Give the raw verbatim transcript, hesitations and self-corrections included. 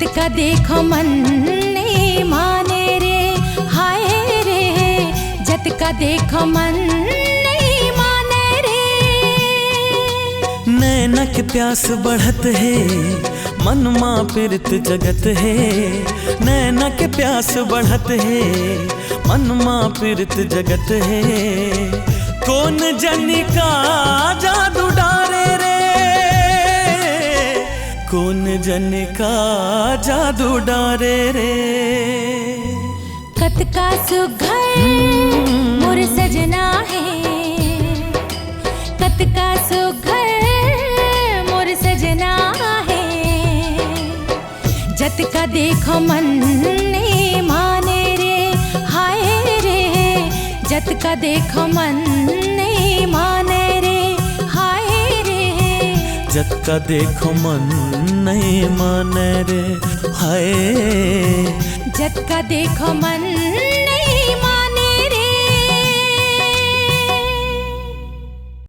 जतका देखो मन नइ माने रे, हाय रे। जतका देखो मन नइ माने रे। नैना के प्यास बढ़त हे, मन मा पीरत जगत हे। नैना के प्यास बढ़त हे, मन मा पीरत जगत हे। कोन जनी का जादू डारे रे, कोन जनी का जादू डारे रे। कतका सुघर मोर सजना हे, कतका सुघर मोर सजना हे। जतका देखो मन नइ माने रे, हाय रे। जतका देखो मन नइ माने रे, हाय रे। जतका देखो मन नइ माने रे, हाय। जतका देखो मन